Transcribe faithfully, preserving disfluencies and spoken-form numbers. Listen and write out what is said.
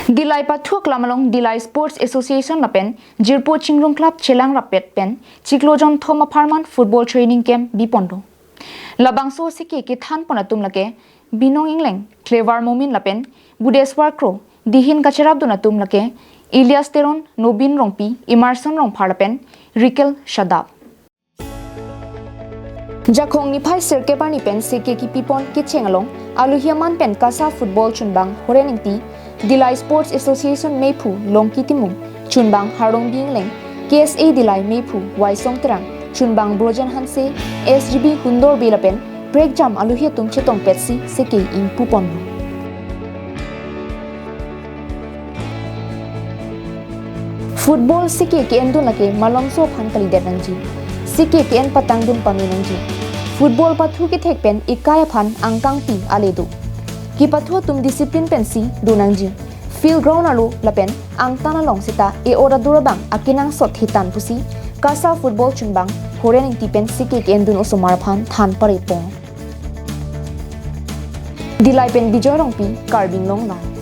Dillai pathu aklam along Dillai Sports Association lapen Jirpo Chingrum Club chelang rapet pen chiklo jonthom apharman football training camp biponlo. Labangso seke kethanpon atum lake Binong Engleng, Clever Momin lapen Budeswar Kro, dihin kacherapdun atum lake Elias Teron, Nobin Rongpi, Emerson Rongphar lapen Rikel Shadap. Jakhong niphai sirkep arni pen seke kipipon kecheng along alohi aman pen KASA football chunbang Horen Ingti, Dillai Sports Association mephu Longki Timung, chunbang Harlongbi Engleng, KSA Dillai mephu Waisong Terang, chunbang Brojen Hanse, SGB Hundor Bey lapen prekjam alohi atum chetongpetsi seke ingpuponlo. Football seke ke-endun lake malomso aphan kalidet nangji. Seke ke-en patangdun pame nangji. Football pathu kethek pen ekai aphan angkangpi ale do. Kepathu atum discipline pensi do nangji. Field ground arlo lapen angtan along seta e-ot adur abang akenangsot hitan pusi KASA football chunbang Horen Ingti pen seke ke-endun osomar aphan than parepon. Dillai pen Bijoy Rongpi, Karbi Anglong Live.